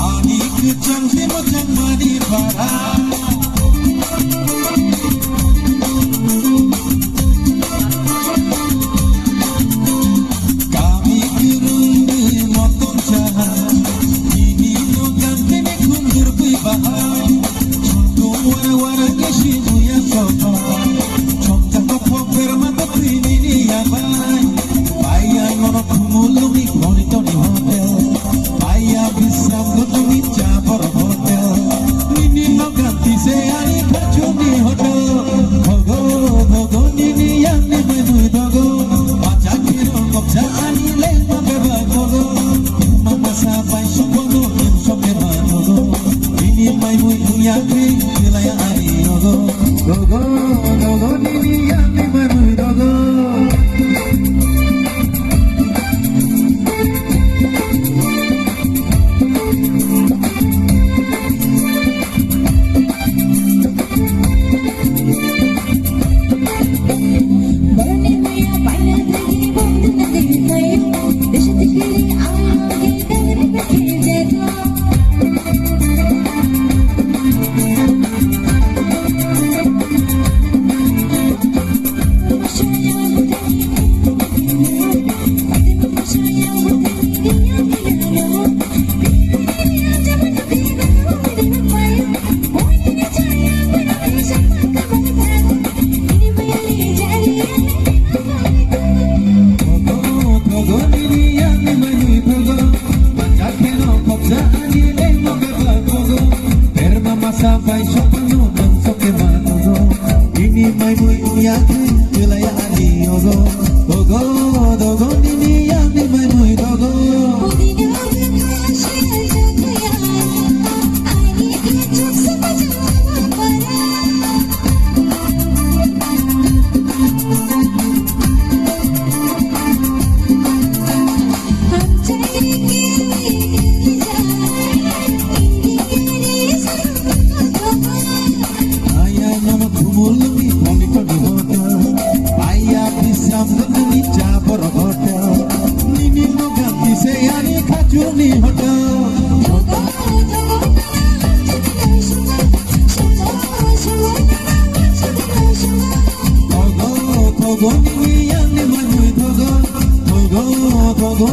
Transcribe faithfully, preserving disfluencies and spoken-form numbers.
Ani kwchang se mwchang mani bara. Kami kwrwngni motom cha, nini no gantini khunjur bwi bahai. Chungtung wara wara gisi buya sopa, chokcha kophok berma twi nini yabai. Baiya nono khumulungni khoni toni hotel. Baiya bisram gotoni cha borok hotel. Nini no ganti se ani khachuni hotel. Thogo, thogo nini yangni maimui thogo. Bacha kheno kopcha ani lengma beba thogo. Mama sa bai sukono em soke ma thogo. Nini maimui uya khe belaya ani thogo. Thogo, thogo nini yangni maimui thogo. Masa bai sokpano nang soke manogo. Nini maimui yakni belaya ani ogo. Ogo, dogo nini yakni maimui dogo. Aya nono khumulni khoni khoni hotel. Aya bisram gotoni cha borok hotel. Nini no ganti se ani khachuni hotel. Thogo, thogo nini yakni maimui thogo. Thogo, thogo